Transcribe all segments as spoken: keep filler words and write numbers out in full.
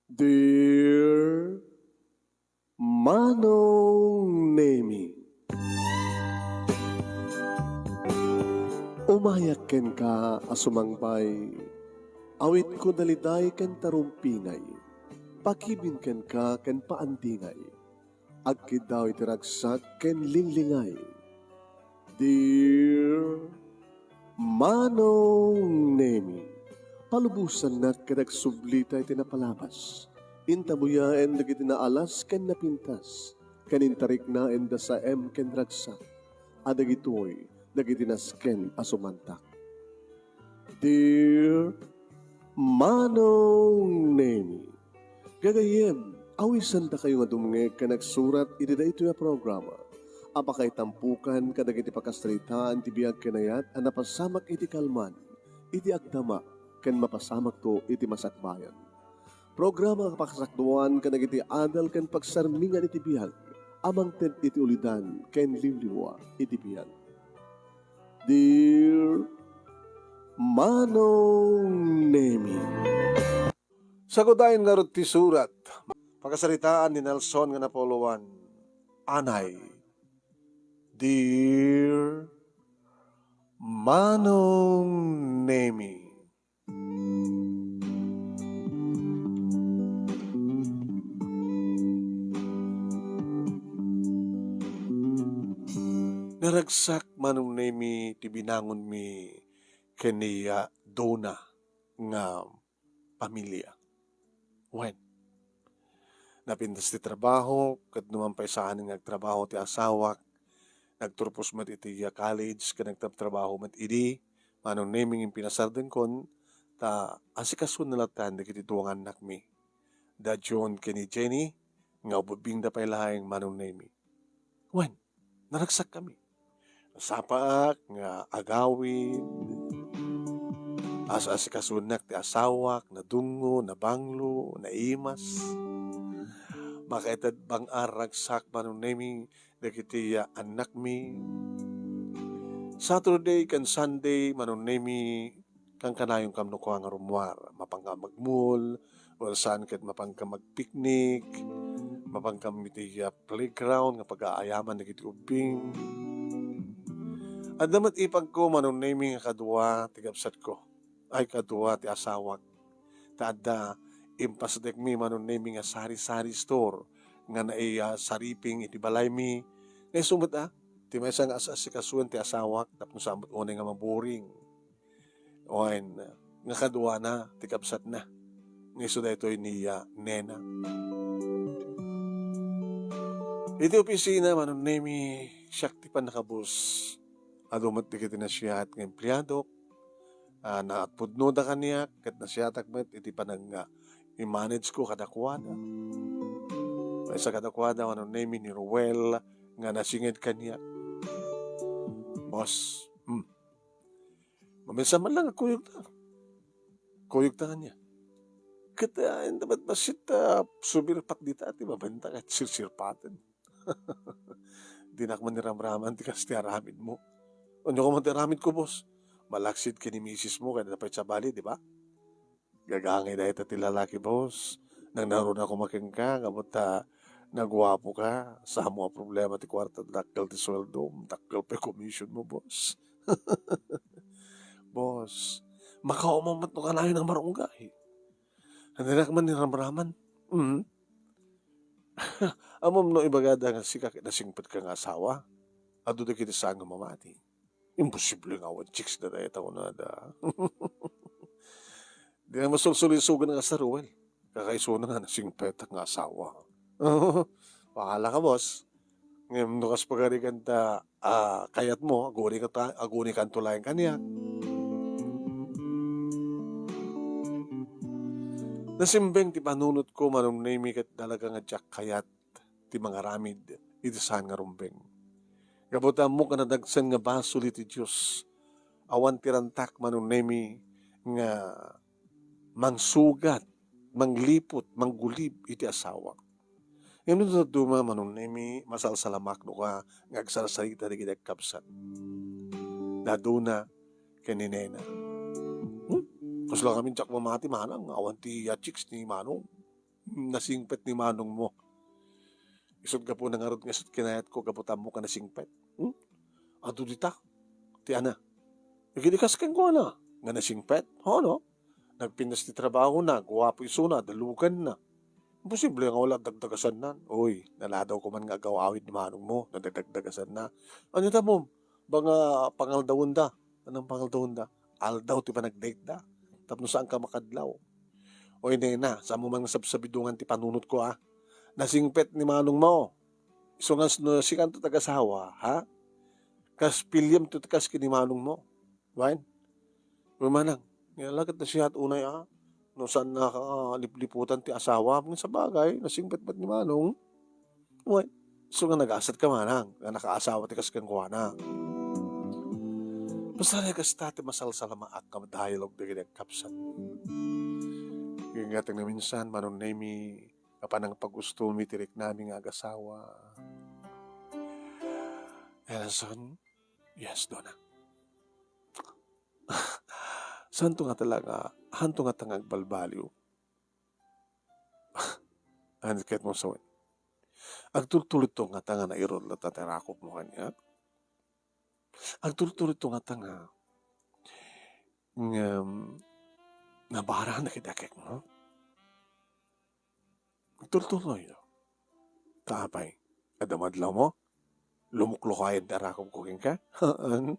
Dear Manong Nemi, umayak kenka a sumangpay, awitko daliday ken tarumpingay, pakibin kenka ken paandingay, agkiddaw iti ragsak ken linglingay. Dear Manong Nemi, palubosannak ket agsublita iti napalabas. Intabuyaen dagiti naalas ken napintas, ken intariknaen da saem ken ragsak, a dagitoy dagiti nasken a sumantak. Dear Manong Nemi, gagayyem, awisandakayo nga dumngeg ken agsurat iti daytoy a programa a pakaitampokan kadagiti pakasaritaan ti biag ken ayat a napasamak iti kalman, iti agdama, ken mapasamakto iti masakbayan. Programa nga pakasakduan kadagiti adal ken pagsarmingan iti biag a mangted iti ulidan ken liwliwa iti biag. Dear Manong Nemi. Sagudayen ngarud ti surat. Pakasaritaan ni Nelson nga Napoleon. Anay. Dear Manong Nemi. Naragsak, Manong Nemi, ti binangonmi ken ni, ah, Dona nga pamilia. Wen, napintas ti trabaho, ket no man pay saanen nga agtrabaho ti asawak, nagturpos met iti, ah, college, ket nagtratrabaho met idi, Manong Nemi, ngem pinasardengkon, ta asikasona latta dagiti dua nga annakmi, da John ken ni Jenny, nga ubbingda pay laeng, Manong Nemi. Wen, naragsakkami. Nasapaak nga agawid, as-asikasunak ti asawak, nadungngo, nabanglo, naimas. Makaited bang-ar, ragsak, Manong Nemi, dagiti, ah, annakmi. Saturday ken Sunday, Manong Nemi, kankanayon kam no kua nga rummuar. Mapanka magmall, wen saan ket mapanka magpiknik, mapanka iti, ah, playground nga pagaayaman dagiti ubbing. Adda met ipagko, Manong Nemi, nga kadua ti kabsatko. Ay, kadua ti asawak. Ta adda impasdekmi, Manong Nemi, nga sari-sari store nga nai-, ah, sariping iti balaymi. Nga isu met, ah, ti maysa nga as-asikasuen ti asawak tapno saan met unay nga maboring. Wen, nga kaduana ti kabsatna. Nga isu daytoy ni, ah, Nena. Iti opisina, Manong Nemi, siak ti pannakabus. Adu met dagiti nasiat nga empleadok. Ah, napudnoda kaniak, ket nasiatak met iti panag-, nga i-manage ko kadakuada. Maysa kadakuada, Manong Nemi, ni Ruel nga nasinged kaniak. Boss, hmm. Maminsan man lang, kuyogta. Kuyogta kaniak. Ket, ah, inda met bassit, ah, sumirpat dita, ti mabenta ket sirsirpaten. Dinak man iramraman ti kas ti aramidmo. Ania koma ti aramidko, boss? Malaksid ken ni misismo, ken adda pay sabali, di ba? Gagangay dayta ti lalaki, boss. Nangnaruna koma kenka, gapu ta naguapoka. Samo a problema ti kuarta, dakkel ti sueldom, dakkel pay commission mo, boss. Boss, makaumam met no kanayon a marunggay. Dinak man iramraman. Mm. Ammom no ibagada nga sika ket nasingpetka nga asawa, adu dagiti saan nga mamati. Imposible nga awan chicks da dayta kunada. Di na masulsulisogan nga Sir Ruel. Kakaisuna nga nasingpetak nga asawa. Bahala ka, boss. Ngem no kas pagarigan ta, ah, kayatmo, aguni ka ta, aguni kanto laeng kaniak. Nasimbeng ti panunotko, Manong Nemi, ket talaga nga diak kayat ti mangaramid iti saan nga rumbeng. Gapu ta ammok a nadagsen nga basol iti Dios. Awan ti rantak, Manong Nemi, nga mangsugat, mangliput, manggulib iti asawak. Ngem no dadduma, Manong Nemi, masalsalamak no ka nga agsarsarita dagiti agkabsat. Daduna ken ni Nena. Hmm? Kasla ngamin diak mamati, manang, awan ti, ah, chicks ni Manong. nasingpet ni manongmo. Isut' gapuna ngarud nga isut' kinayatko gapu ta ammok a nasingpet. Hmm? Adu dita. Ti ana. Igidikas kenkuana nga nasingpet. Hono? Nagpintas ti trabahona, guapo isuna, daluganna. Imposible nga wala dagdagasannan. Uy, naladaw ko man nga agaw-awid ni manongmo no dagdagasanna. Ania ta, Mom? Banga pangaldawenda. Anong pangaldawenda? Aldaw ti panagdate da. Tapno saan ka makadlaw. Oy, nena, saan mo man nga sabsabidongan ti panunotko, ha? Nasingpet ni manongmo. Isu nga no sikanto ti agasawa, ha? Kas piliem to ti kas ken ni manongmo. Wen? Wen manang, nga la ket nasiat unay, a, no saan nga lipliputan ti asawa, ngem sabagay, nasingpet met ni manong. Wen, isu nga nagasatka manang, nga nakaasawa ti kas kenkuana. Basta kasta ti masalsalamaak nga dialogue dagiti agkapsat. Ngem nga ti naminsan, Manong Nemi, apan nangpagustomi ti riknami nga agasawa. Nelson, yes, Dona. Santo nga talaga, hanto nga tanga agbalbaliw. Ano ket mo sawen? Agtultulito nga tanga nairod latta ti rakop mo kaniak? Agtultulito nga tanga ngem nabaran na kidakek mo? Agtultuloy. Ta apay, adda madlaw mo? Lumuklukayan ti arakop ko kenka? Haan.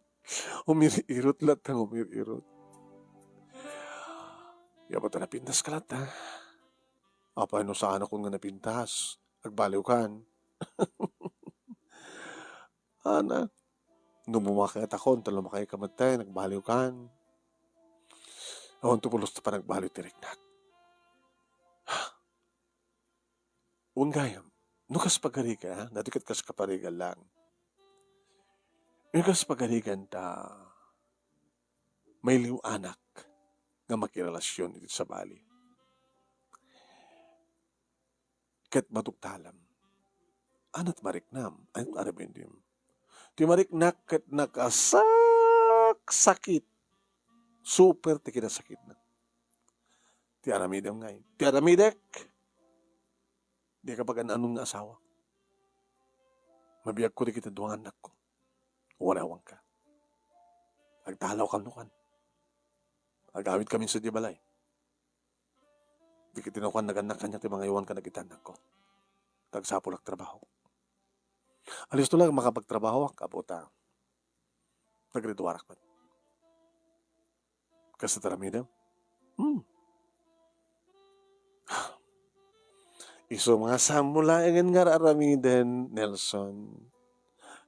Umir-irot latta nga umir-irot. Gapu ta napintas ka latta. Apay no saanakon nga napintas? Agbaliwkan. Ana, no bumakayat akon, ta lumakay ka met, nagbaliwkan. Awan to pulos ta panagbaliw ti riknak. Wen gayam, no kas pagarigan, ha? Dati ket kas kaparigan lang. No kas pagarigan ta, mailiw-anak nga makirelasion iti sabali. Ket maduktalam. Anat mariknam, anat aramidem. Ti mariknak ket nakasaksakit. Super ti kinasakitna. Ti aramidem ngay. Ti aramidek. Di ka pagan-anon nga asawa. Mabiagko dagiti dua nga annakko. Warawanka. Agtalawkan no kan. Agawidkami sadiay balay. Dagiti nakuan nagannak kaniak ti mangaywan kadagiti annakko. Tagsapulak trabaho. Alisto lang makapagtrabahoak, apo ta. Tagriduarak met. Kasta ti aramidem? Hmm. Isu nga saanmo laengen nga ar-aramiden, Nelson.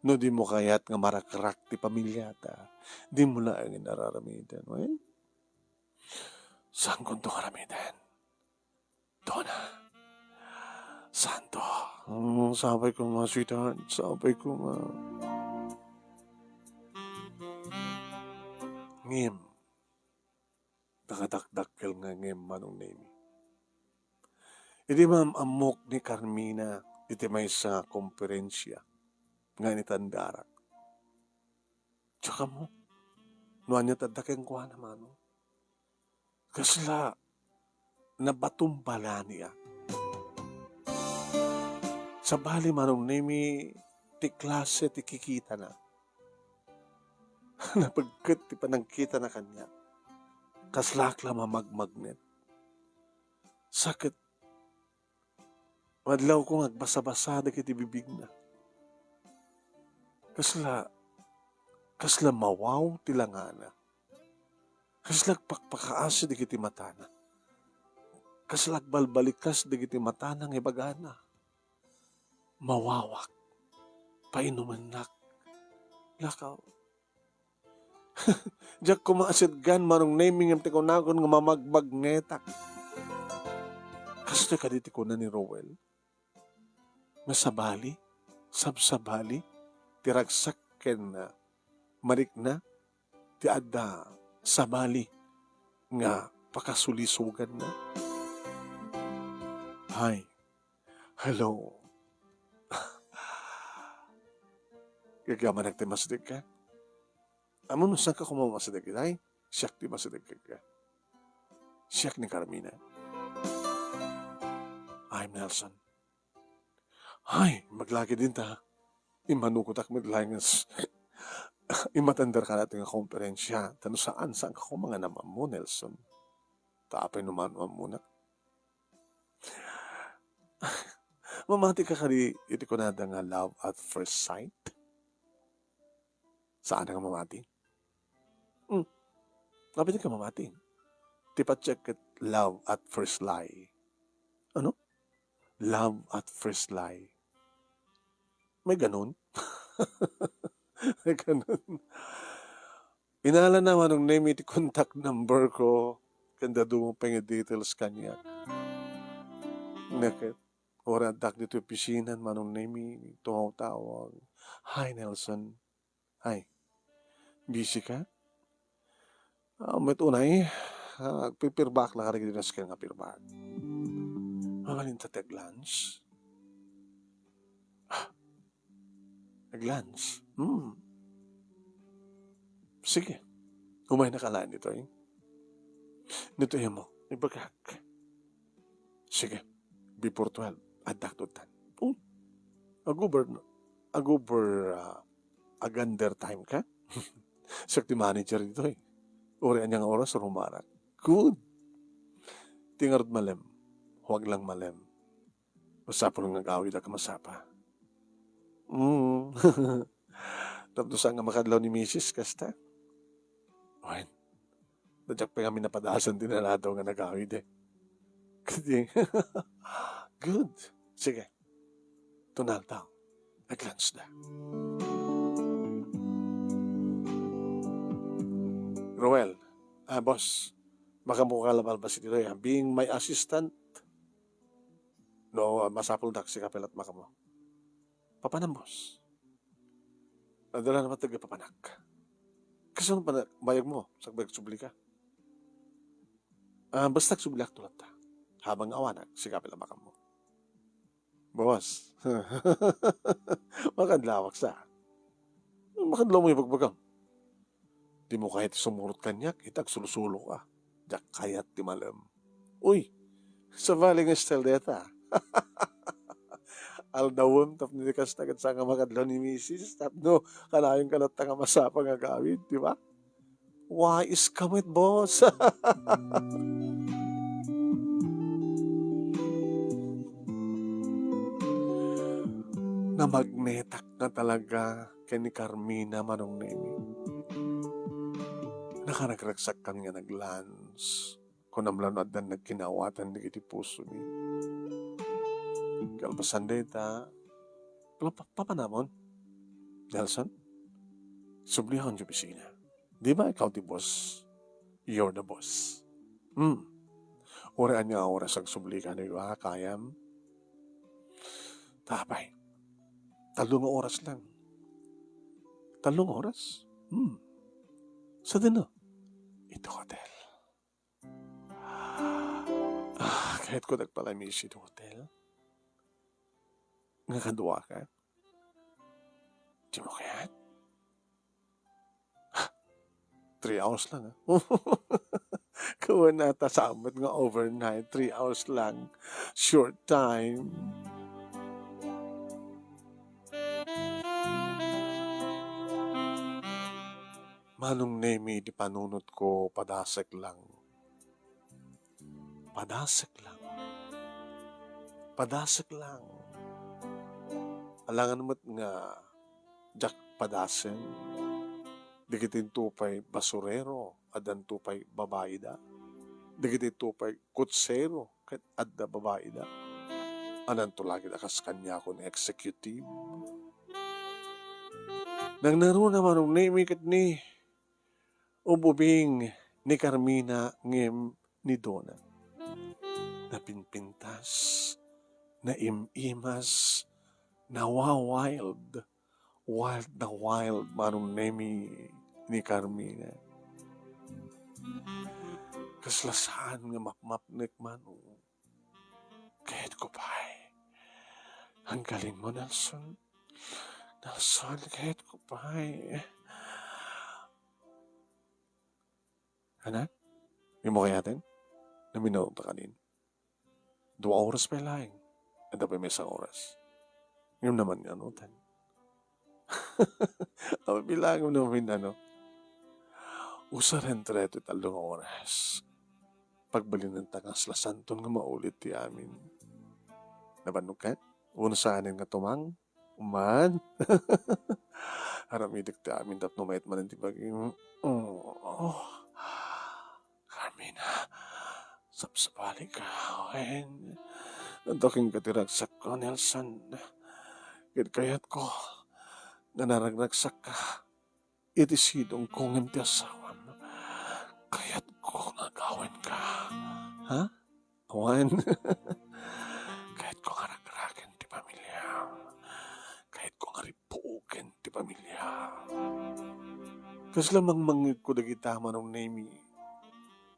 No dimo kayat nga marakrak ti pamiliata, dimo laengen ar-aramiden. Wen? Saan kunto nga aramiden? Dona. Santo. Oh, sapay ko nga, sweetheart. Sapay ko nga. Ngem, nakadakdakkel nga ngem, Manong Nemi. Idi maam-ammok ni Carmina iti maysa nga komperensia nga initandarak. Diak ammo no ania ti adda kenkuana, Manong. Kasla nabatumbalaniak. Sabali, Manong Nemi, ti klase ti kikitana. Napagket ti panagkitana kaniak. Kaslaak la mamagmagnet. Sa ket madlawko nga agbasabasa dagiti bibigna. Kasla, kasla mawaw ti langana. Kasla agpakpakaasi dagiti matana. Kasla agbalbalikas dagiti matana nga ibagana, "Mawawak. Painumennak." Lakaw. Diak koma asidgan, Manong Nemi, ngem ti kunakon nga mamagmagnetak. Kastoy kadi ti kuna ni Roel? Nga sabali, sabsabali, ti ragsak ken, ah, marikna, ti adda sabali nga pakasulisoganna. Hi. Hello. Gagamanak ti masideg ka? Ammom no saanka koma masideg, itay? Siak ti masideg kenka. Siak ni Carmina. I'm Nelson. Ay, imbag la ketdin ta. Immanukotak met laeng nga s-, imatenderka daytoy nga komperensia. Ta no saan, saan ka koma nga nam-ammo, Nelson. Ta apay no mano-ammonak? Mamatika kadi iti kunada nga love at first sight? Saan nga mamati? Hmm. Apay di ka mamati? Ti patse ket love at first lie. Ano? Love at first lie. May ganun? May ganun. Inalana Manong Nemi ti contact number ko, ken dadduma pay nga details kaniak. Neket, uray addak ditoy opisina ni Manong Nemi, tumawtawag. "Hi, Nelson." "Hi. Busy ka?" "Ah, met unay. Ah, agpirpirbaak la kadagiti nasken nga pirbak." "Mabalin ta ti ag-lunch?" "Ah, ag-lunch? Hmm. Sige. Umaynaka laeng ditoy. Ditoy mo, ibagak." "Sige. Before twelve, addak ditoy." "Oh, aguber, aguber, ah, agender time ka?" "Siak ti manager ditoy. Uray ania nga oras, rumarak." "Good. Ti ngarud, malem. Huwag lang malem. Masapul nga agawidak a masapa." "Mm." "Tapno saan nga makadlaw ni misis, kasta?" "Wen, diak pay ngamin napadasan ti nanadaw nga nagawid, eh." Kadi, good. Sige. Tunal daw. Ag-lunch da. "Roel, ah, boss, makaammoka la balbas iti toy, ah. Being my assistant, no, ah, masapuldak, sika pay la't makaammo." "Papanam, boss?" "Adda la naman ti papanak." "Kasano pay bayag mo? Sakbay agsubli ka." "Ah, basta agsubliak to latta. Habang awanak, sika pay la makaammo." "Boss, makadlawak sa. Makadlaw mo ibagbagam. Dimo kayat sumurot kaniak, ita agsulosulo ka. Diak kayat ti malem." "Uy, sabali nga style dayta. Aldawem tapno di kasta ket saan nga makadlaw ni misis, tapno kanayon ka latta nga masapa nga agawid, di ba? Wais ka met, boss." Namagnetak nga talaga ken ni Carmina, Manong Nemi. Nakaragragsak kami nga nag-lunch. Kunam la no addan nagkinaawatan dagiti pusomi. Kalpasan dayta, pa-, pa-, papanamon, "Nelson, subliakon ti opisina. Di ba ikaw ti boss? You're the boss." "Hmm. Uray ania nga oras agsublika, di ba? Kayam?" "Apay, tallo nga oras lang." "Tallo nga oras? Hmm. Sadino?" "Iti hotel." Ah, kayatko agpalamiss iti hotel. Nga kaduaka? Dimo kayat? Three hours lang, ah. Kuan ata, saan met nga overnight, three hours lang. Short time. Manong Nemi, ti panunotko, padasek lang. Padasek lang. Padasek lang. Alangan met nga diak padasen. Dagiti pay basurero, addanto pay babaida. Dagiti pay kutsero, ket adda babaida. Addanto la ket a kas kaniakon executive. Nangngaruna Manong Nemi ket ni ububing ni Carmina ngem ni Dona. Napinpintas, naim-imas, nawa-wild, wild na wild Manong Nemi ni Carmina. Kasla saan nga mapmapnek, Manong. Kayatko pay. Ang galing mo, Nelson. Nelson, kayatko pay. Anak, dimo kayaten? Naminaw ta kanin. Dua oras pay laeng. Adda pay maysa nga oras. Ngem naman nga anutan. Apabilangem no amin, ano? Usaren ta daytoy tallo nga oras. Pagbalinenta nga aslasanton nga maulit ti amin. Nabannogka? Wenno saanen nga tumang? Man? Aramidek ti amin tapno maet manen ti bagim. Oh. Carmina, sapsabalika, wen. Adda kenka ti ragsakko, Nelson. Ket kayatko nga naragragsakka iti sidongko ngem ti asawam. Kayatko nga agawenka. Ha? Awan. Kayatko nga ragragen ti pamiliam. Kayatko nga ripuogen ti pamiliam. Kasla mangmangngegko dagita, Manong Nemi,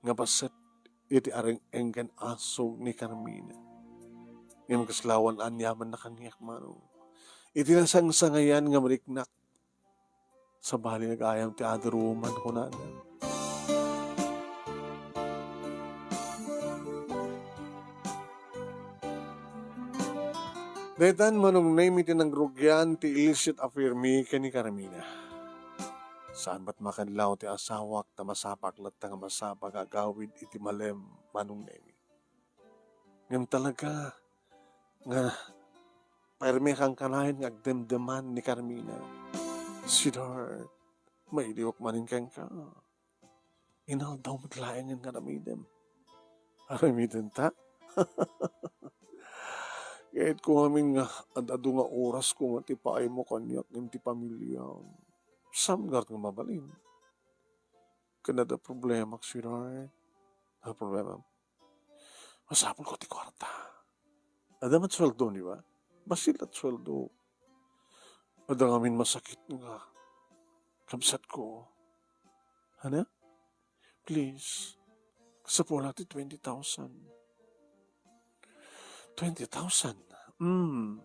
nga bassit iti areng-eng ken asug ni Carmina. Ngem kasla awan aniamanna kaniak, Manong. Iti nasangsangayan nga mariknak, sabali nagayam ti other woman, kunana. Daytan, Manong Nemi, ti nangrugian ti illicit affair mi ken ni Carmina. Saan met makadlaw ti asawak, ta masapak latta nga masapa nga agawid iti malem, Manong Nemi. Ngem talaga nga permi a kankanayon nga agdemdeman ni Carmina. Sidor, mailiwak manen kenka. Inaldaw met laengen nga aramidem. Aramidenta? Kayatko ngamin nga ad-adu nga oras koma ti paaymo kaniak ngem ti pamiliam. Saan nga mabalin? Ken adda problemak, sweetheart. Ano problema? Masapulko ti kuarta. Adda met sueldo, di ba? Bassit latta sueldo. Adda ngamin masakit nga kabsatko. Ano? Please, kasapulak ti twenty thousand. Twenty thousand? Hmm.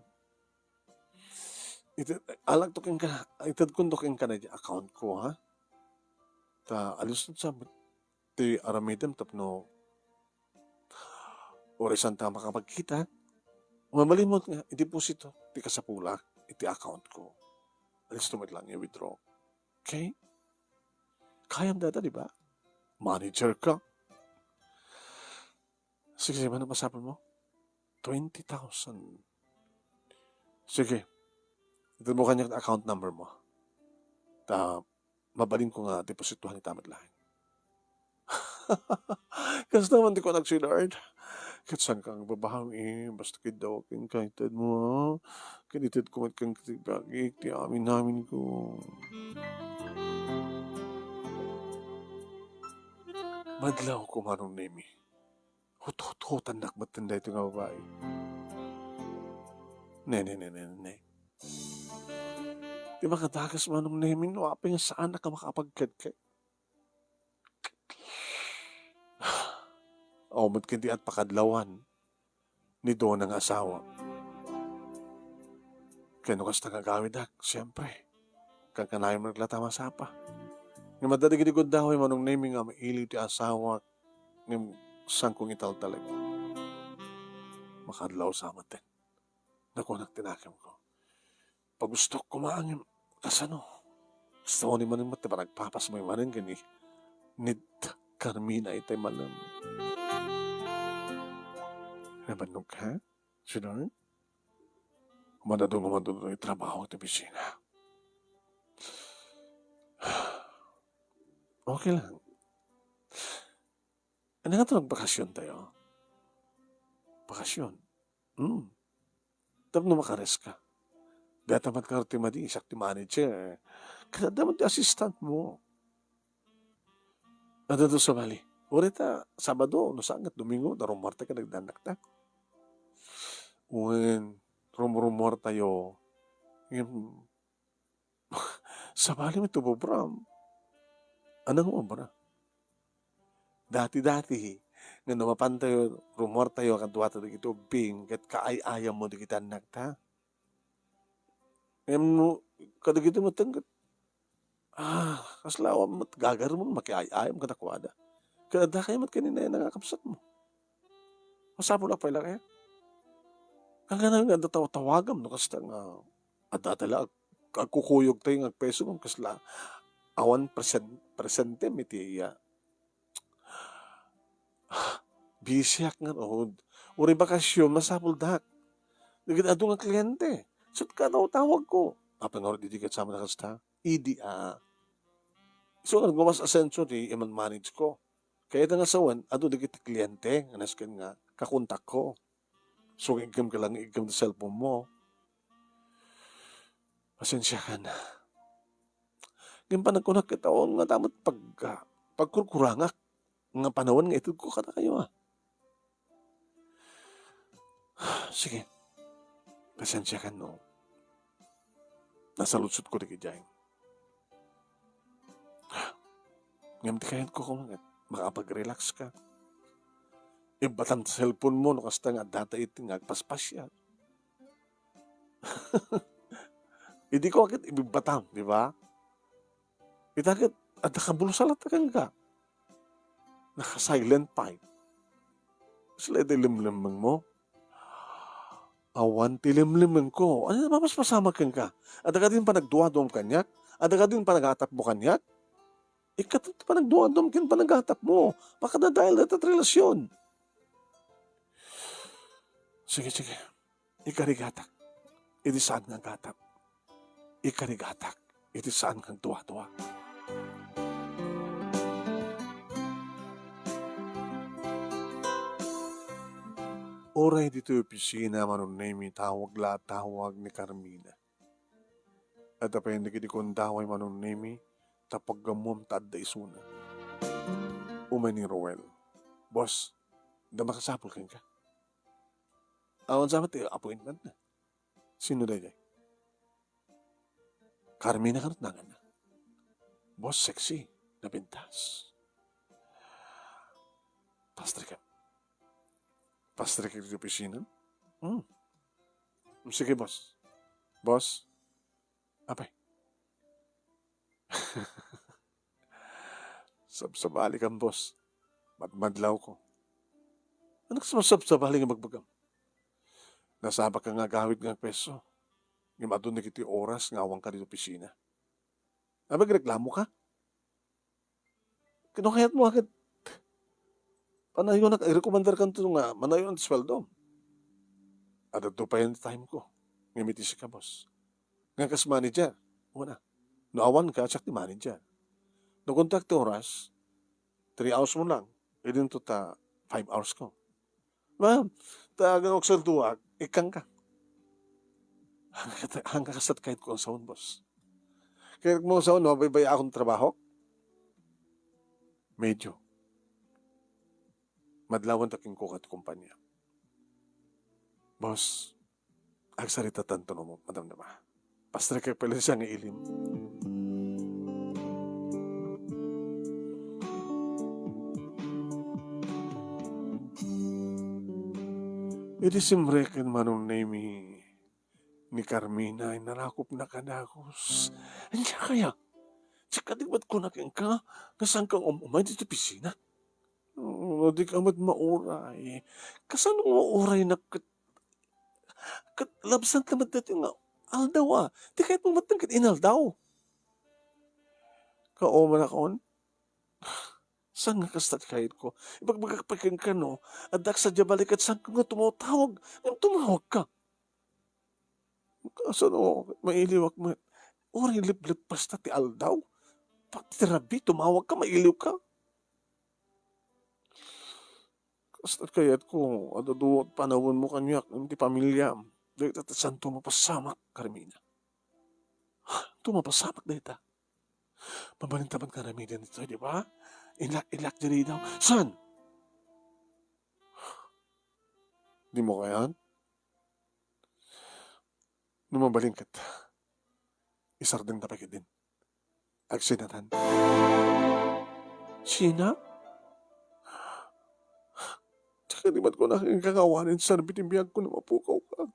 Iti, alakto kenka, itedkonto kenka na iti account ko, ha? Ta, alisto sa ti aramidem tapno uray santa makapagkita. Mabalinmo nga ideposito ti kasapulak iti account ko. Alisto met lang i-withdraw. Okay? Kayam dayta, di ba? Manager ka. Sige, sige, ano masapulmo? Twenty thousand. Sige. Itedmo kaniak account number mo. Ta, mabalinko nga deposituan ita met laeng. Kasta man ti kunak, sweetheart. Ket saanka nga agbabawi, basta kiddaw kenka, itedmo, ha? Ket itedko met kenka ti bagik, ti amin-aminko. Madlawko, Manong Nemi. Huthuthutannak metten daytoy nga babai. Ne, ne, ne, ne, ne. Ti makadakes, Manong Nemi, no apay nga saanak a makapagkadkay. Aw met ken ti at pakadlawan ni Dona nga asawa. Ken no kasta nga agawidak, siempre, kankanayon met latta a masapa. Ngem adda dagiti gundaway, Manong Nemi, nga mailiw ti asawak, ngem saanko nga italtalek. Makadlaw sa metten. Nakunak ti nakemko. Pagustok koma ngem kasano? Basta uni manen met ti panagpapasmoy manen ken ni Carmina itay malem. Nabannogka, sweetheart? Madadong nga madadong ti trabaho ti opisina. Okay lang. Ano nga ito, nagbakasyon tayo? Bakasyon? Hmm. Tapno makarest ka. Data met karo ti madi, siak ti manager. Ket adda met ti assistant mo. Adda to sabali. Uray ta Sabado, no saan ket Domingo, narummuarta ka nagdannak ta. Wen, rumrummuar tayo. Ngem, sabali met ti obra. Ano nga obra? Dati-dati, nga no mapantayo, rummuartayo kaduata dagiti ubbing, ket kaay-ayammo dagiti annakta. Ngem no, kadagiti met ket, ah, kasla awan met gagarmon, makiay-ayam kadakuada. Ket adda kayo met ken ni Nena nga kabsatmo. Masapul a pay la kaya? Nganganayon nga adda tawa-tawagam no kasta nga adda ta la ag-, agkukuyog tayo nga agpeso ngem kasla awan presen-, presentem iti iya. Bisiak ngarud. Uray bakasyon, masapuldak. Dagiti adu nga kliente. Sut ka taw-tawagko. Apay ngarud idi ket sa amin a kasta? Idi a. So, nagmamas asenso ti iman-manage ko. Kayat nga sawen, adu dagiti kliente nga nasken nga kakontakko. So, iggem ka lang, iggem ti cellphone mo. Pasensiakan. Ngem panagkunak ket awan nga damet pag-, ah, pagkurkurangak nga panawen nga itedko kadakayo, ah. Sige. Pasensiakan no nasaludsodko dagijay. Ngem ti kayatko koma ket makapag-relax ka. Ibbatam ti cellphone mo no kasta nga adda ta iti nga agpaspasiar. Idi ko ket ibibbatam, di ba? Ita ket adda kabulsalat kenka. Naka-silent pay. Sila iti limlimmeng mo. Awan ti limlimmeng ko. Ania ti mapaspasamak kenka? Adda kadin panagduadum kaniak? Adda kadin panagatap mo kaniak? Ikkat ti panagduadum ken panagatap mo. Makadadael dayta ti relasyon. Sige, sige. Ikarigatak iti saan nga gatap. Ikarigatak iti saan nga agduadua. Uray ditoy opisina, Manong Nemi, tawag la a tawag ni Carmina. Adda pay dagiti kundaway, Manong Nemi, ta paggammuam ta adda isuna. Umay ni Roel, "Boss, adda makasapul kenka." Awan sa met ti appointment na. Sino daydiay? Carmina kanat nanganna. Boss, sexy. Napintas. Pastor ka. Pastor ka di opisina? Hmm. Sige, boss. Boss. Apay. Sabsabali kan, boss. Madmadlaw ko. Anak, sabsabali nga bagbagam. Nasabak ka nga agawid nga agpeso. Ngem adun dagiti oras nga awan ka ditoy opisina. Apay, agreklamo ka? Kano kayat mo ket panayonak, irekomendar kanto nga manayon ti sueldo. Adda pay ti time ko. Ngem iti sika, boss. Nga kas manager, una. No awan ka, siak ti manager. No kontak ti oras, three hours mo lang. Idinto ta five hours ko. Ma'am, ta agan agsalduak, ikkan ka. Hangka, hangka kasat kayat ko ang sound, boss. Kaya mo sound, no, baybay akong trabaho? Medyo. Madlawan ta king kukat kumpanya. Boss, agsarita tanto no madamdama. Pastor kay pala siya nga ilim. Idi simreken Manong Nemi ni Carmina, inarakopna kadagos. Ania kaya? Ti kadi met kuna kenka, nga saan ka um-, umay ditoy opisina? No di ka met mauray. Kasano nga mauray na ket, ket labsat ka met dati nga aldaw, ah. Di kayat mo met ket inaldaw. Kauman akon. Saan nga kasta ti kayat ko? Ibagbagak pay kenka, no? Adda ak sadiay balikat, saan ka nga tumawtawag? Ngem tumawag ka. Kasano, mailiwak met. Uray lebleb basta ti aldaw. Pati rabii, tumawag ka, mailiw ka. Kasta kayat ko, adda duwa ti panawen mo kaniak, ngem ti pamiliam. Dayta ti santo mapasamak, Carmina. Santo mapasamak dayta. Mabalin ta met nga aramiden ditoy, di ba? Ilak, ilak diri daw. Saan? Di mo kayat? No mabalin ket, isardeng ta pay ketdin. Agsinatan. Sina? Diak kadi met kuna kenka nga awanen serbi ti biagko no mapukaw ka.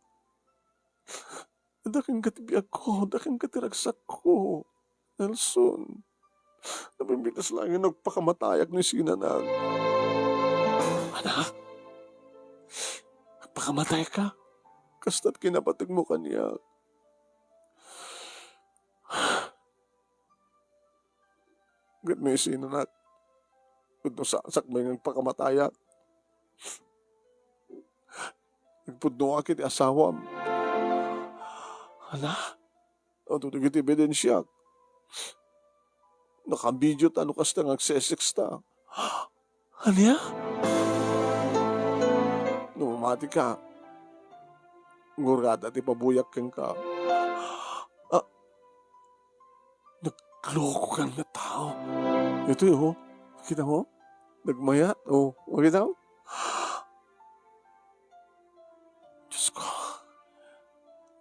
Adda kenka ti biagko, adda kenka ti ragsakko. Nelson, napimpitas laeng nga agpakamatayak ni Sina. Ana? Agpakamatay ka? Kasta't kinapategmo kaniak. Ket no isinanak, ket no sa-, sakbay nga agpakamatayak, agpudnoak iti asawam. Hala? Adu dagiti ebidensiak. Nakabidio ta no kasta nga agsesex ta. Ania? No mamatika, ngurada ti pabuyak kenka. Ah, nagloko kan nga tao. Ito, oh. Kita mo? Nagmayat. Oh, makita mo? Diyos ko.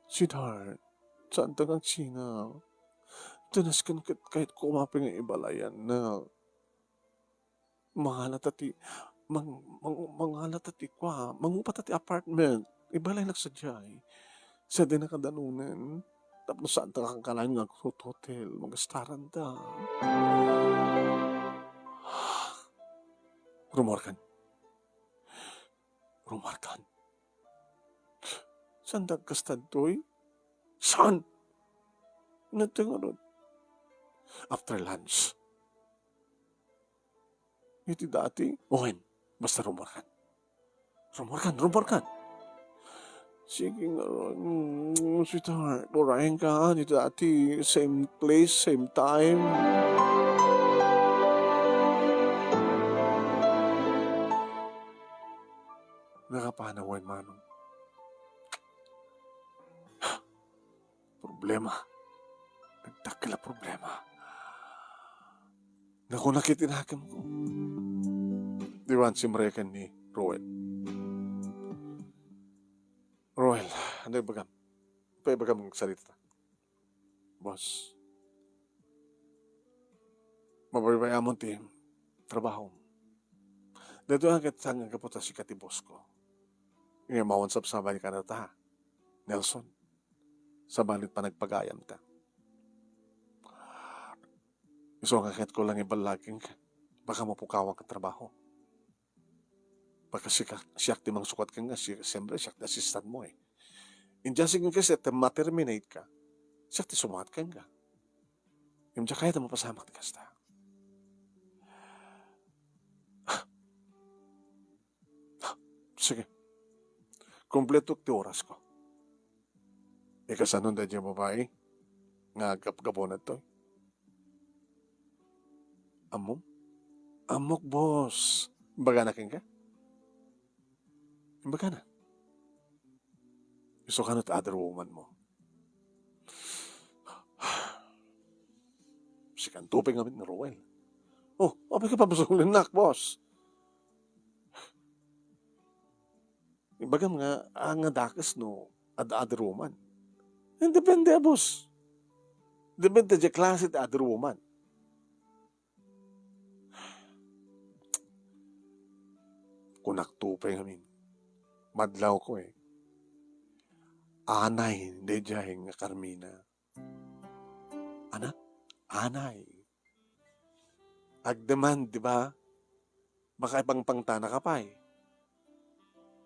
Sweetheart, saan ta kang sina? Tunas kan ket kayat ko umapay nga ibalayan na. Mangala ta ti, mang-, mang-, mangala ta ti kua, mangupa ta ti apartment. Ibalay nak sadiay. Sa di nakadanunen. Tapno saan ta kangkanayon nga aghotel, magastaran ta. Rumorkan. Rumorkan. Saan dagkastadtoy? Saan? Natay ngarud. After lunch. Iti dati? Wen, basta rumorkan. Rumorkan, rumorkan. Sige nga, mm, sweetheart, urayen ka, iti dati, same place, same time. Nakapanaw, Manong. Problema. Nagdakkel a problema. Nakunak iti nakemko. Diwan simreken ni Roel. Roel, ano ibagam? Paibagam ng salita. Boss, mabaybay-amon ti trabaho. Daytoy nga ket saan nga gapu ta sika ti boss ko. Nga mawan sabsabay ka na ta, Nelson. Sabali panagpagayam ta. Isu nga ket ko lang iballaking ka. Baka mapukawan ka trabaho. Baka sika, siak ti mangsukat ka nga, si-, siyempre, siak ti assistant mo eh. India sige kasi, te ma-terminate ka. Siak ti sumakat ka nga. India kaya ta mapasamak ti kasta. Sige. Kompleto ti oras ko. Ikasanon da di babae nga gapgapon to. Ammom? Ammok, boss. Bagana kenka? Bagana. Isu kano ti other woman mo. Sikanto pay ngamin ni Roel. Oh, apay ka pamasulinak, boss? Ibagam nga, ah, nga dakes no, ad-, other woman. Eh, depende, boss. Depende ti klase ti other woman. Kunak to pay ngamin. Madlaw ko eh. Anay, daydiay nga Carmina. Ana? Anay. Agdemand, di ba? Makaipangpangtana ka pay.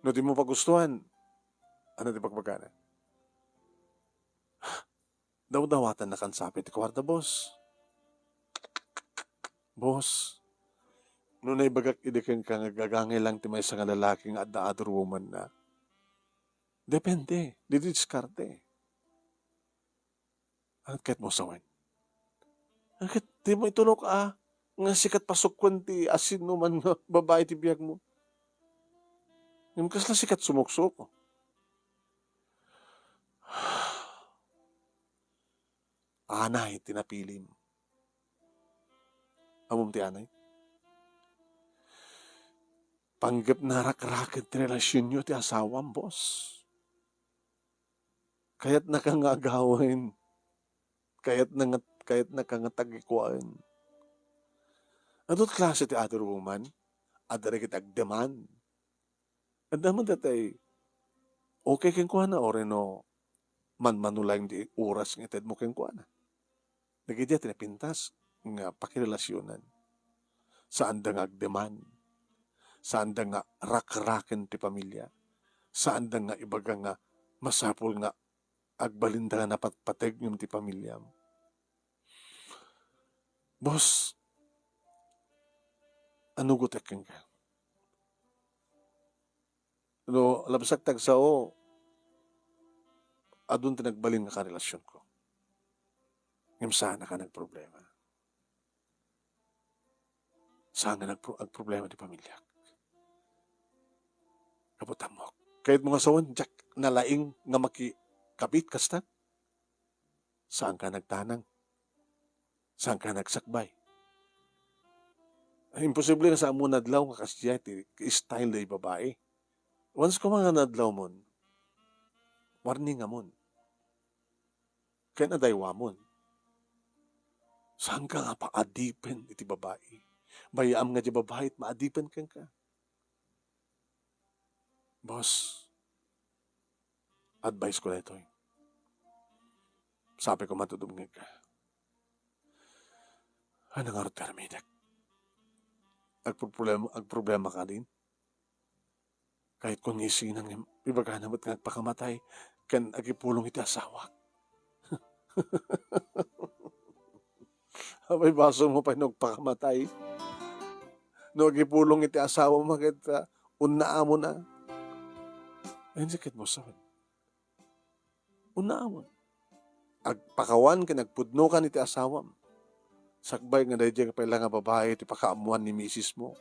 No di mo pagustuhan, ano ti pagbagana? Dawdawatanna kan sapay ti kuarta, boss. Boss, no naibagak idi kenka nga gagangay lang ti maysa nga lalaki nga adda other woman na. Depende, didiskarte. Ano ket mo sawen? Ano ket di mo itulok a nga sikat pasukwen ti asino man nga babae ti biag mo? Ngem kasla sikat sumuksok? Anay ti napilim. Ammom ti anay? Panggep narakraken ti relasionyo ti asawam, boss. Kayatnaka nga agawen. Kayatna nga, kayatnaka nga tagikuaen. Adu ti klase ti other woman? Adda dagiti agdemand. Adda man datay, okay kenkuana, o reno, manmano laeng ti oras nga itedmo kenkuana. Dagiti a ti napintas nga pakirelasionan. Saanda nga agdemand. Saanda nga rakraken ti pamilia. Saanda nga ibaga nga Masapul nga agbalinda nga napatpateg ngem ti pamiliam. Boss, anugotek kenka. No, labsak tagsao, adun ti nagbalin nga karelasionko. Ngem saan a ka nagproblema. Saan nga nagpro-, agproblema ti pamiliak. Gapu ta ammok. Kayatmo nga sawen, diak nalaing nga makikabit kasta. Saan ka nagtanang. Saan ka nagsakbay. Imposible nga sa ammo nadlaw nga kasdiay ti style day babae. Once ko nga nadlaw mon, warning amon. Ken adaywamon. Saan ka nga paadipen iti babae? Bayaam nga di babae it maadipen kenka. Boss, advice ko daytoy. Sabi ko, matudumngeg ka. Ano nga ti aramidek? Agproblema, agproblema ka din? Kahit kung isinan nga ibagana met nga agpakamatay, ken agipulong iti asawak. Apay, basol mo pay no agpakamatay. No agipulong iti asawa mo, ket, ah, unna amo na. Ay, sakit mo, sawen. Unna amo. Agpakawan ken agpudnokan iti asawam. Sakbay nga daydiay pay la nga babae ti pakaammoan ni misis mo.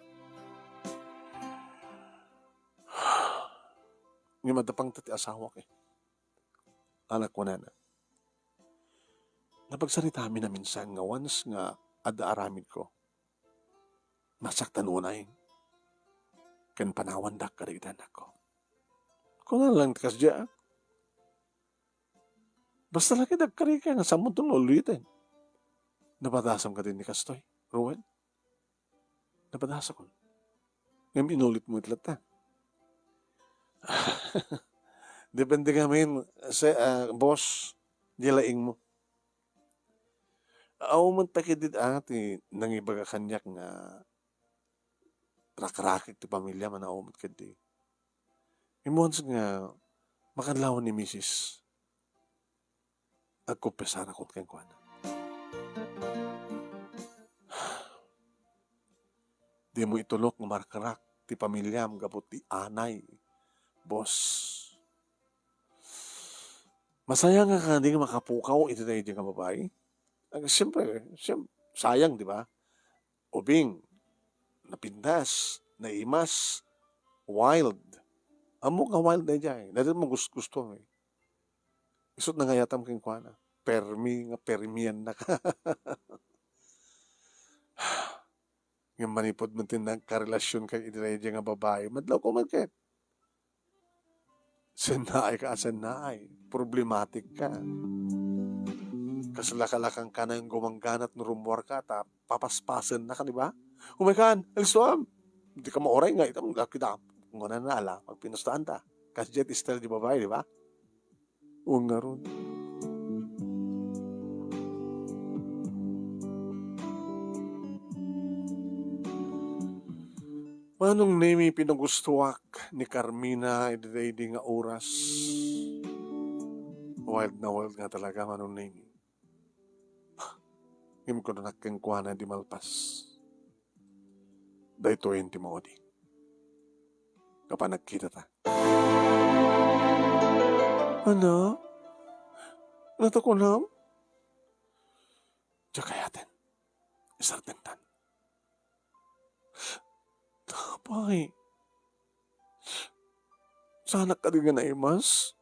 Ngem adda pangta ti asawak, eh. Anak, kunana. Napagsaritaami a minsan nga once nga adda aramidko, nasaktan unay ken panawandak kadagiti anakko. Kuna lang ti kasdiay, ah. Basta la ket agkarika nga samonto nga uliten. Napadasam kadi ni kastoy, Ruel? Napadasakon. Ngem inulit mo it latta. Depende ngamin, se-, ah, boss, di laing mo. Aw met ta ketdi, ah, ti nangibaga kaniak nga rakrakek ti pamiliam, aw met ketdi. Ngem once nga makadlawan ni misis, agkonfesarakon kenkuana. Dimo itulok nga marakrak ti pamiliam gapu ti anay, boss. Masayang ka kadi nga makapukaw iti daydi nga babae? Ag-, siyempre, siyem-, sayang, di ba? Ubing, napintas, naimas, wild. Ammok nga wild daydiay. Daytoy mo gus-, gusto, eh. Isu't nangayatam kenkuana. Permi nga permiannaka. Ngem manipud met ti nagkarelasionka iti daydiay nga babae, madlawko met ket. Sennaay ka a sennaay. Problematic ka. Kasla ka la kankana nga gumangganat no rummuarka ta papaspasennaka, di ba? Umaykan, alistuam. Dika mauray nga itam, kita. Nguna na ala, magpinustaan ta. Kasdiay ti style di babae, di ba? Wen ngarud. Manong Nemi, pinagustuak ni Carmina idi daydi nga oras. Wild na wild nga talaga, Manong Nemi. Ngem kunak kenkuana di malpas. Daytoyen ti maudi. Kapan nagkitata. Anak, natukunam? Diak kayaten. Isardentan. Apay, saanak kadi nga naimas?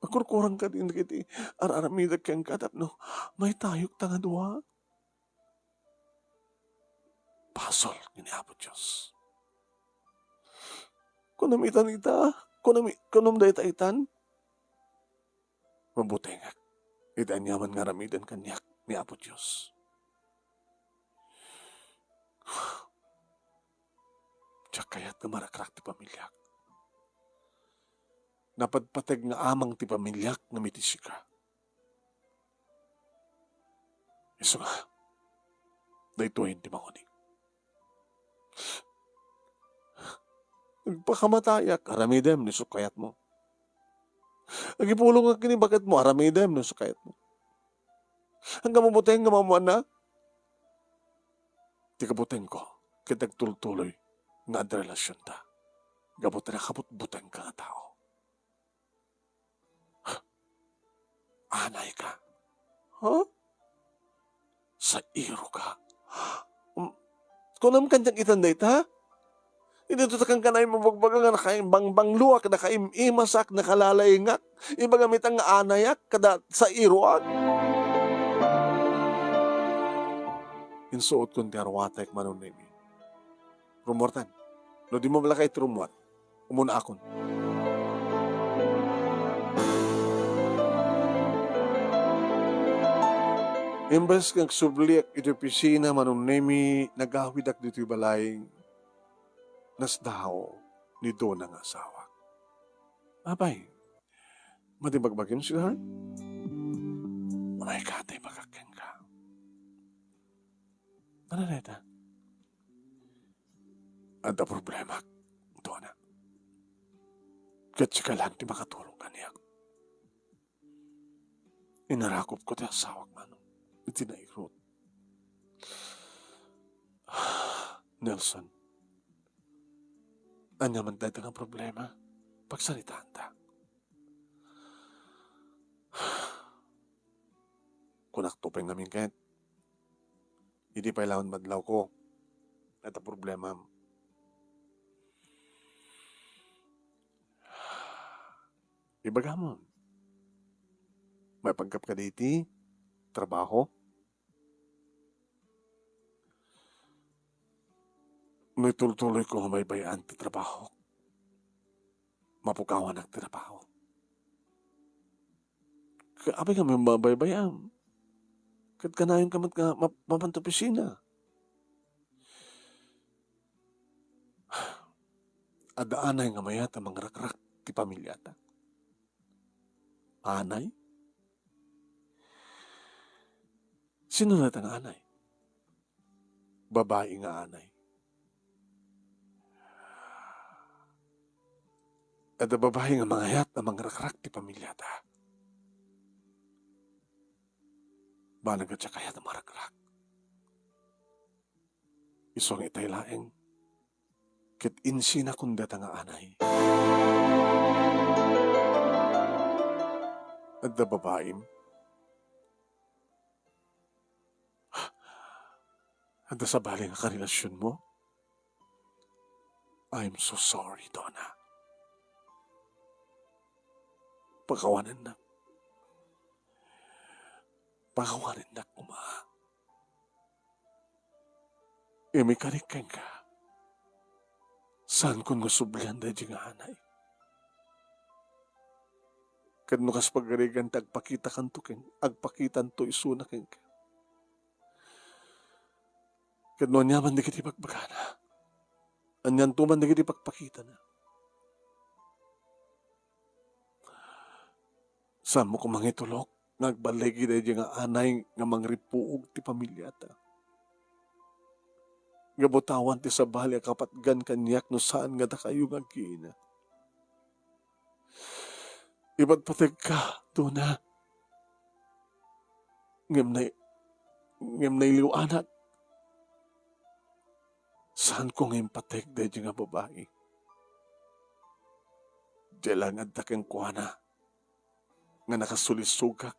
Akurkurang kadi dagiti ar-aramidek kenka tapno maitayokta nga dua? Basol ken ni Apo Dios. Kunam itan ita, kunam i-, kunam dayta itan. Mabutengak iti aniaman nga aramiden kaniak ni Apo Dios. Diak kayat nga marakrak ti pamiliak. Napatpateg nga amang ti pamiliak ngem iti sika. Isu nga, daytoyen ti mauni. Agpakamatayak, aramidem ni sukayatmo. Agipulongak ken ni baketmo, aramidem no isu kayatmo. Ania nga mabuteng nga maammoanna? Ti kabutengko, ket agtultuloy nga adda relasionta. Gapu ta nakabutbutengka nga tao. Anayka. Ha? Sairoka. Um, kunam kaniak itan dayta? Idi ita kankanay mabagbaga nga nakaim-, bangbangloak, nakaim-imasak, nakalalayngak. Ibagam ita nga anayak, kada sairoak. Insuotkon ti aruatek, Manong Nemi. Rummuartan. No dimo lakay ti rummuar, umunaakon. Imbes nga agsubliak iti opisina, Manong Nemi, nagawidak ditoy balay. Nasdaaw ni Dona nga asawak. Apay, madi bagbagim, sweetheart? Umayka, tay bagak kenka. Ano na ita? Adda problemak, Dona. Ket sika lang ti makatulong kaniak. Inarakupko ti asawak, Manong, iti nairut. Nelson, ania man dayta nga problema, pagsaritaanta. Kunak to pay ngamin ket, idi pay laeng madlawko, dayta problemam. Ibagam, maipanggapka dayta trabaho? No itultuloyko nga baybay-an ti trabaho, mapukawanak ti trabaho. Ka-, apay nga mabaybay-am? Ket kanayonka met nga map-, mapan ti opisina. Adda anay nga mayat a mangrakrak ti pamiliata. Anay? Sino dayta nga anay? Babai nga anay. Adda babai nga mangayat a mangrakrak ti pamiliata. Baleg a diak kayat a mangrakrak. Isu nga itay laeng ket insinakon dayta nga anay. Adda babaim? Adda sabali nga karelasionmo? I'm so sorry, Dona. Pakawanennak. Pakawanennak koma. Imikanik kenka. Saankon nga sublian daydi nga anay. Ket no kas pagarigan ti agpakitakanto ken, agpakitanto isuna kenka. Ket no ania man dagiti ibagbagana, anianto man dagiti ipakpakitana, saanmo koma nga itulok nga agballigi daydi nga anay nga mangripuog ti pamiliata. Gapu ta awan ti sabali a kapatgan kaniak no saan nga dakayo nga agkiina. Ipatpategka, Dona. Ngem nay-, ngem nailiw-anak. Saanko nga impateg daydi nga babai. Diay laeng adda kenkuana nga nakasulisogak.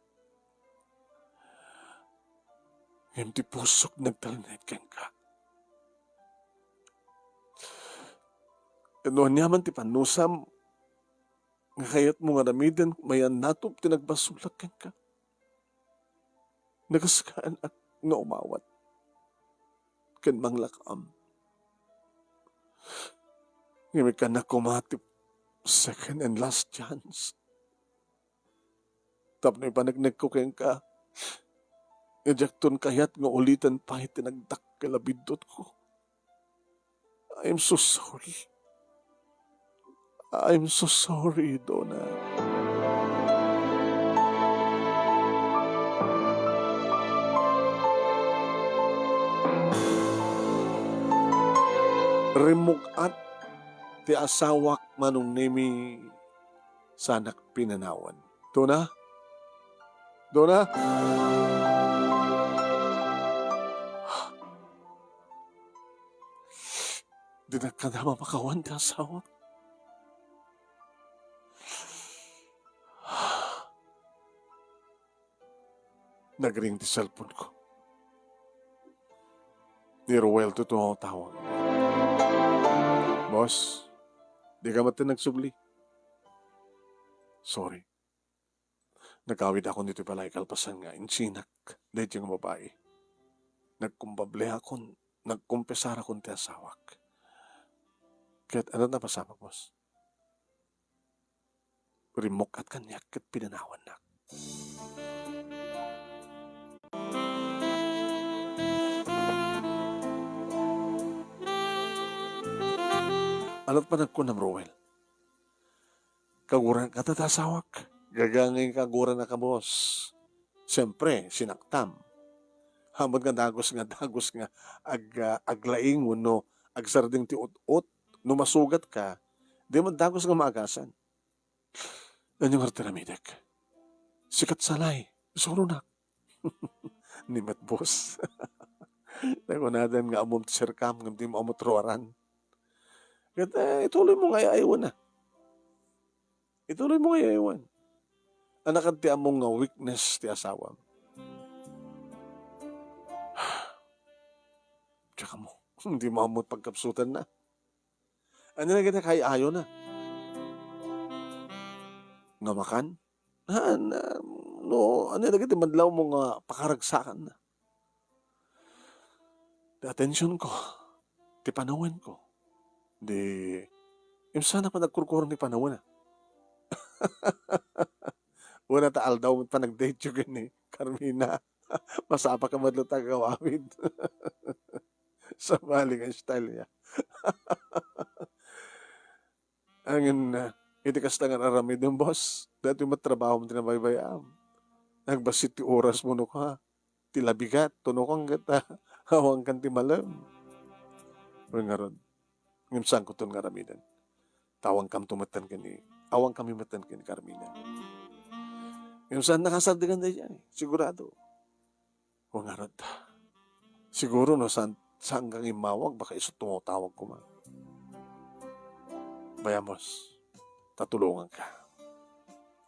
Ngem ti pusok nagtalinaed kenka. No ania man ti panusam nga kayatmo nga aramiden, mayannatop ti nagbasolak kenka. Nagaskaanak nga umawat ken manglakaam. Ngem ikkannak koma ti second and last chance tapno ipaneknekko kenka nga diakton kayat nga uliten pay ti nagdakkel a biddutko. I'm so sorry. I'm so sorry, Dona. Rimmug-at ti asawak, Manong Nemi. Saanak pinanawan. Dona? Dona? Dinak kada mapakawan ti asawak. Nagring ti cellphone ko. Ni Roel ti tumawtawag. "Boss, dika met nagsubli." "Sorry. Nagawidakon ditoy balay kalpasan nga insinak daydiay nga babai. Nagkumbableakon, nagkumpesarakon ti asawak." "Ket ania ti napasamak, boss?" Rimmukkat kaniak ket pinanawannak. Ania ti panagkunam, Roel? Kaguran ka ta asawak? Gaga nga kaguran a kabos. Siyempre, sinaktam. Ammom nga dagus nga, dagus nga ag-, ah, aglaing wenno agsardeng ti ut-ot. No masugat ka, di man dagus nga maagasan. Ania ngarud ti aramidek? Sikat salay, isuronak. Ni met, boss. Nakunadan nga ammom ti sirkam, ngem dimo ammo ti ruaran. Ket, eh, ituloy mo nga ay-aywan na. Ituloy mo nga ay-aywan. Ania kadi ti ammom nga weakness ti asawam? Tsaka mo, dimo ammo ti pagkapsutan na. Ania dagiti kay-ayona? Nga makan? Haan, ah, no, ania dagiti madlaw mo nga pakaragsakanna? Ti atensionko, ti panawenko. Di, imsana pa nagkurkurang ti panawen, ah. Una ta aldaw met panagdate ken ni Carmina. Masapa ka met laeng ta agawid. Sabali nga style niya. Ngem, ah, iti kasta nga aramidem, boss, daytoy met trabahom ti nabaybayam. Nagbassit ti orasmo no ka, ti labigat, no ka ket, ah, awankan ti malem. Wen ngarud, ngem saankonton nga aramiden. Ta awankamto metten ken ni, awankami metten ken ni Carmina. Ngem saan nakasardegan daydiay, sigurado. O ngarud, siguro no saan, saan kang immawag, baka isu tumawtawag koma. Bayam, boss, ta tulonganka.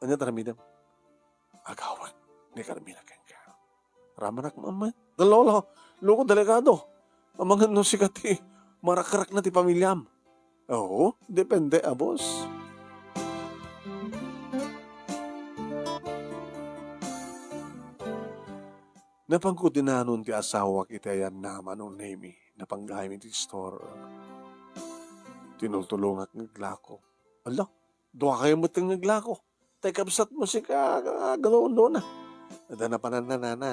Ania ti aramidem? Agawek ni Carmina kenka. Ramanak man met. Lolo, loko, delikado. Amangan no sika ti marakrakna ti pamiliam. Oo, depende a boss. Napanko dinanon ti asawak iti ayanna, Manong Nemy. Napan gayam iti store. Tinultulongak nga aglako. Ala, dua kayo met nga aglako. Tay kabsatmo sika, ah, gano-, nona. Adda napananna, nana.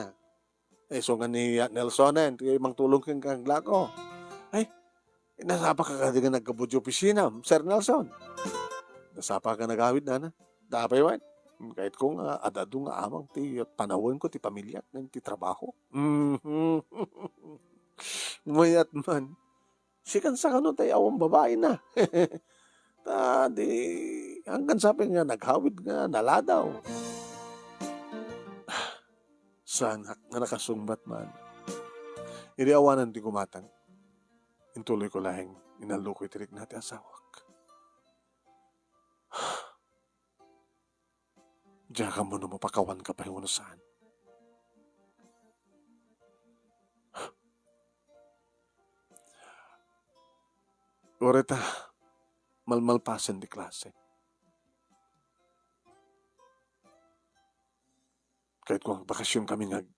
Eh, isu nga ni Nelsonen, ti mangtulong kenka nga aglako. Ay, nasapa ka kadi nga naggapu iti opisina, Sir Nelson? Nasapa ka nagawid, nana? Apay wen? Kayatko nga ad-adu nga amang ti panawenko, ti pamiliak, ngem ti trabaho. Mhm. Mayat man. Sikan sa kano tay awan babaina. Ta di, angkan sapay nga naghawid nga naladaw. Saanak nga nakasungbat man. Idi awanen ti gumatang, intuloyko laeng inalloko iti rikna ti asawak. Diak ammo no mapakawanka pay wenno saan. Uray ta malmalpasen ti klase. Kayatko nga agbakasionkami nga ag-,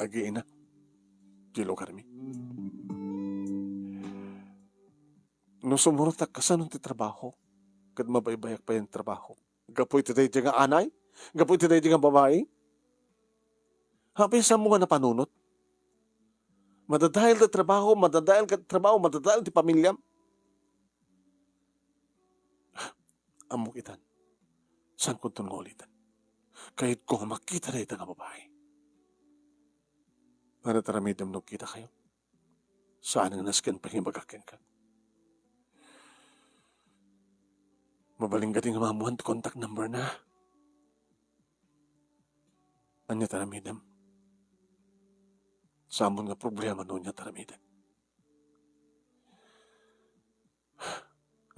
agiina. Ti lugarmi. No sumurotak, kasano ti trabaho? Ket mabaybayak pay ti trabaho. Gapu iti daydi nga anay? Gapu iti daydi nga babai? Apay, saanmo nga napanunot? Madadael ti trabaho, madadael ket trabaho, madadael ti pamiliam. Ammok itan. Saankonton nga uliten. Kayatko nga makita dayta nga babai. Ania ti aramidem no agkitakayo? Saan nga nasken pangibagak kenka. Mabalin gadi nga maamuan ti contact number na. Ania ti aramidem? Saan nga problema no ania ti aramidek?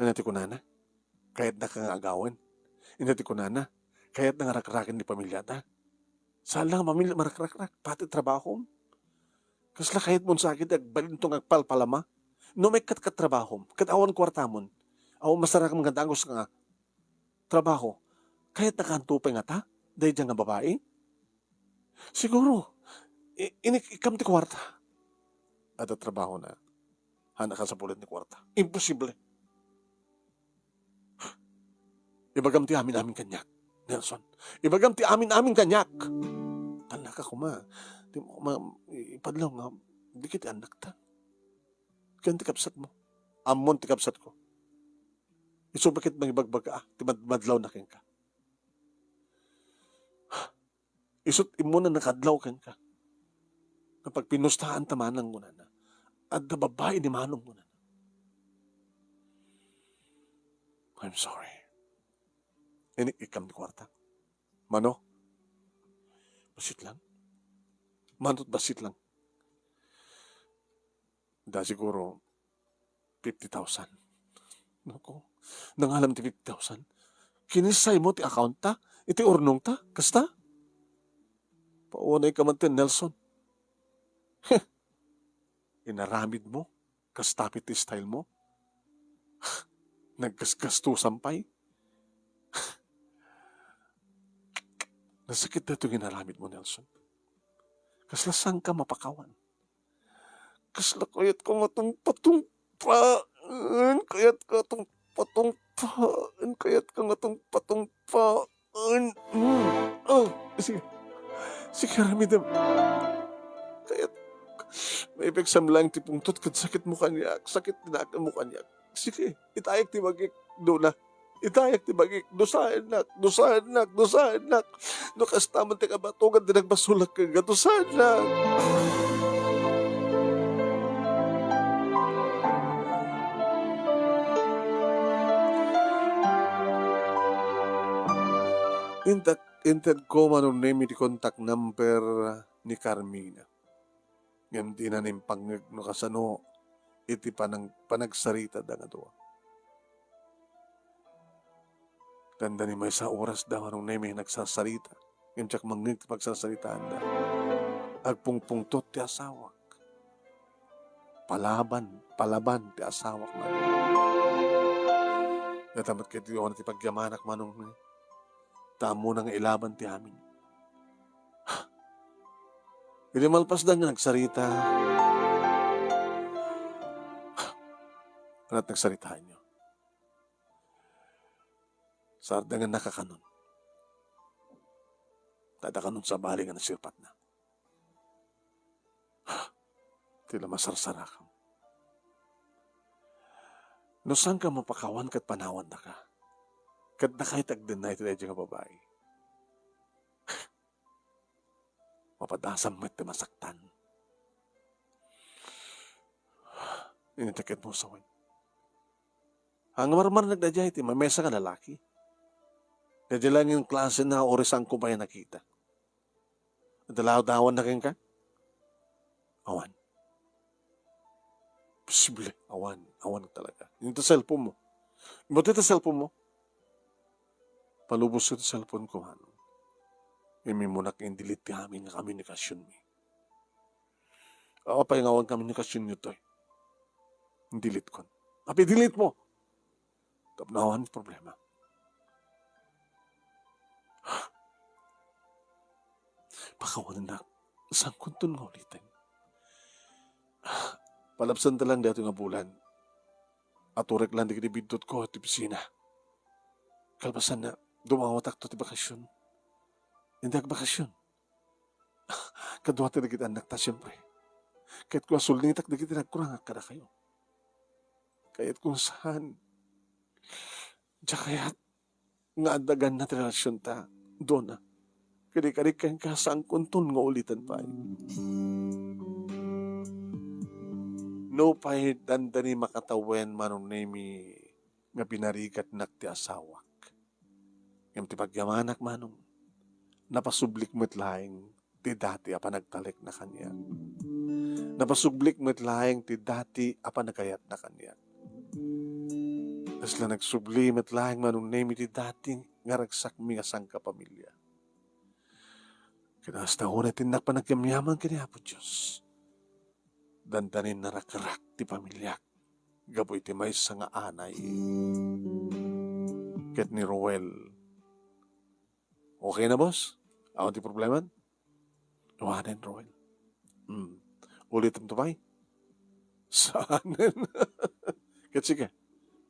Ania ti kunana? Kayatnaka nga agawen? Ania ti kunana? Kayatna nga rakraken ti pamiliata? Saan la nga pamilya marakrakrak, pati trabahom? Kasla kayatmon sa akin ti agbalinto nga agpalpalama? No maikkat ket trabahom, ket awan kuartamon, awan masarakam nga dagus nga trabaho, kayatnaka anto pay ngata daydiay nga babai? Siguro, i-, inik-, ikkam ti kuarta. Adda trabahona. Haanna kasapulan ti kuarta. Imposible. Ibagam ti amin-amin kaniak, Nelson. Ibagam ti amin-amin kaniak. Talnaka koma. Di mo koma i-, ipadlaw nga, dagiti annakta. Ken ti kabsatmo. Ammon ti kabsatko. Isu ket mangibagbaga, ah, ti mad-, madlawna kenka. Isut' immuna nakadlaw kenka. Napagpinustaanta manang kunana. Adda babai ni Manong kunana. I'm sorry. Inik-ikkam ti kuarta. Mano? Bassit lang. Mano't bassit lang. Da siguro fifty thousand. Nako, nangalam ti fifty thousand. Kinissaymo ti account ta, iti urnong ta, kasta? Paunay ka man ti Nelson. Heh! Inaramid mo, kasta ti style mo. Naggasgastusan pay. Nasakit daytoy nga inaramid mo, Nelson. Kasla saan ka mapakawan. Kasla kayat ko nga tungpa-tungpaen, kayat ko nga tungpa-tungpaen, kayat ko nga tungpa-tungpaen. Mm. Oh, sige. Sige, aramidem. Kayat, maipagsam lang ti pungtot ket sakit mo kaniak, sakit ti nakemmo kaniak. Sige, itayek ti bagik, Dona. Itayek ti bagik, dusaennak, dusaennak, dusaennak. No kasta man ti kabatogan ti nagbasolak kenka, dusaennak. Inted, intedko, Manong Nemi, ti contact number ni Carmina. Ngem dina impangngeg no kasano iti panang-, panagsaritada nga dua. Dandani maysa a oras da, Manong Nemi, nagsasarita. Ngem diak mangngeg ti pagsarsaritaanda. Agpungpungtot ti asawak. Palaban, palaban ti asawak, Manong. Dayta met ket ti awan ti pagyamanak, Manong Nemi. Ta ammona nga ilaban ti amin. Idi malpasda nga nagsarita, ket nagsaritaenyo. Sardengennaka kanon. Adda kanon sabali nga nasirpatna. Ti la masarsarakam. No saanka mapakawan ket panawannaka. Ket dakayo ti agdennay ti daydiay nga babai. Mapadasam met ti masaktan. Initaket mo sawen. Ang marmarnag daydiay ti mamesa nga lalaki. Daydiay lang yung klase na uri saan ko pa yan nakita. Dalaw-dawan na kenka? Awan. Posible. Awan. Awan talaga. Yung ta cellphone mo. Buti ta cellphone mo. Palubos ko ti cellphone ko, ano. Immunak in-delete ti amin nga komunikasyonmi. Apay nga awan komunikasyonyo toy? In-delete kon. Apay delete mo? Tapno awan problema. Pakawanennak, saan kunton nga uliten? Palabsan ta lang daytoy nga bulan. Aturek lang dagiti biddutko ti opisina. Kalpasanna, dumawatakto ti bakasyon. Indak bakasyon. Kaduak dagiti annakta, siempre. Kayatko a sulnitak dagiti nagkurangak kadakayo. Kayatko nga saan. Diak kayat nga adda ganna ti relasyonta, Dona. Kadi-kadi kenka, saan kunton nga uliten pay. Nupay dandani makatawen, Manong Nemi, nga pinarigatnak ti asawak. Ngem ti pagyamanak, Manong, napasublik met laeng ti dati a panagtalekna kaniak. Napasublik met laeng ti dati a panagayatna kaniak. Kasla nagsubli met laeng, Manong Nemi, ti dati nga ragsakmi nga sangkapamilya. Ket kasta unay ti innak panagyamyaman ken ni Apo Dios. Dandanin narakrak ti pamiliak gapu iti maysa nga anay ket ni Roel. Okay na, boss? Awan ti problema? Awanen, Roel. Hmm. Ulitem to pay? Saanen? Ket sige,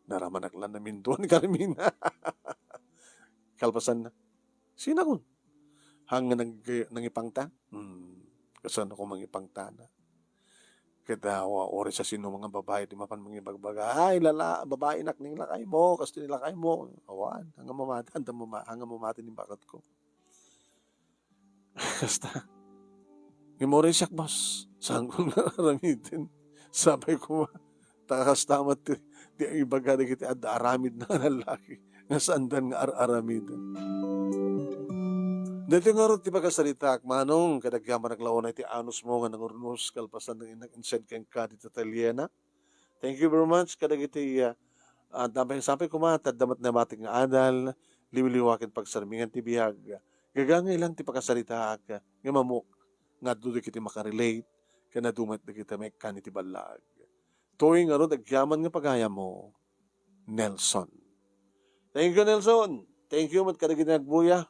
naramanak la namintuan ni Carmina. Kalpasan na. Sina kun? Hang nga nag-, nangipangta? Hmm. Kasano ko mangipangtana? Ket, ah, wa-, uray sa sino nga babai ti mapan mangibagbaga, "Ay, lala-, babainak ni lakaymo, kastoy ni lakaymo." Awan, hanga mamati, anda mama-, hanga mamati ni baketko. Kasta. Ngem uray siak, boss, saanko nga aramiden. Sapay koma, ta kasta met ti, ti ibaga dagiti adda aramid nga lallaki, nga saandan nga ar-aramiden. Daytoy ngarud ti pakasaritaak, Manong, ket agyamanak la unay ti anusmo nga nangurnos kalpasan nga innak insend kenka dita Taliena. Thank you very much kadagiti, ah, ah, sapay, sapay koma, ta adda met nabati nga adal, liwliwa ken pagsarmingan ti biag. Gagangay lang ti pakasaritaak, nga mamok nga adu dagiti makarelate, ken adu met dagiti maikkan iti ballaag. Toy ngarud agyaman nga pagayammo, Nelson. Thank you, Nelson. Thank you met kadagiti nagbuya.